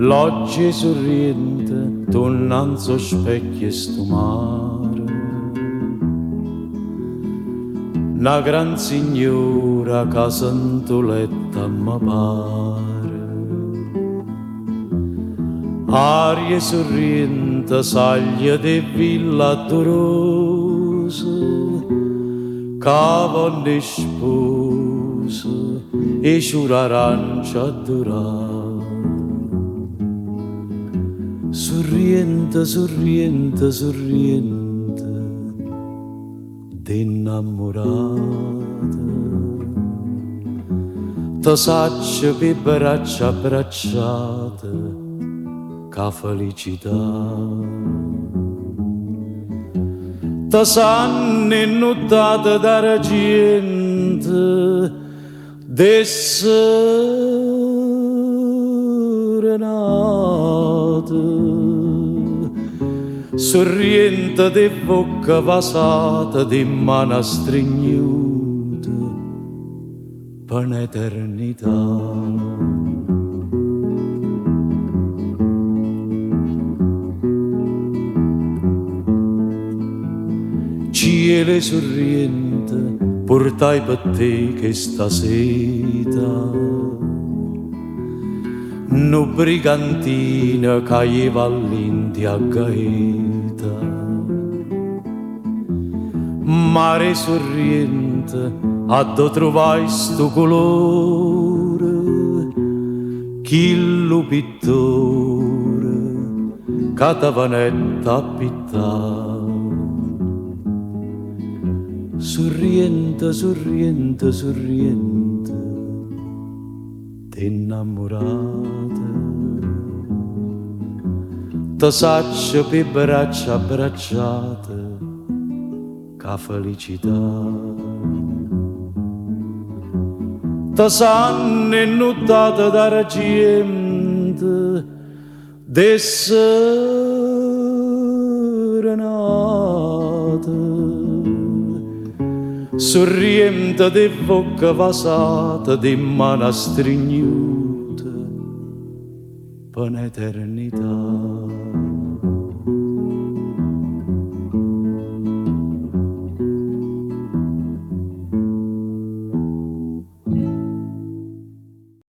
Logge 'e Surriento, tu 'nnanz' 'o specchio 'e 'stu mare. Na gran signora ca sint' 'o letto me pare. Aria 'e Surriento saglie d' 'e ville addurose ca vonno 'e spuse 'e sciure 'arancio addurà. Surriento, Surriento, Surriento d' 'e 'nnammurate. Te saccio p' 'e braccia abbracciate cu 'a felicità. Te sanno 'e nuttate d'argiento d' 'e sserenate. Surriento d' 'e vocche vasate, d' 'e mmane astrignute pe n'eternità. Cielo 'e Surriento purtaje pe te chesta seta nu brigantino ca jeva all'India a Gaeta. Mare 'e Surriento addò truvaje 'stu culore chillu pittore ca te venette a pittà. Surriento, Surriento, Surriento d' 'e 'nnammurate. Te saccio p' 'e braccia abbracciate cu 'a felicità. Te sanno 'e nuttate d'argiento d' 'e sserenate. Surriento d' 'e vocche vasate, d' 'e mmane astrignute pe n'eternità.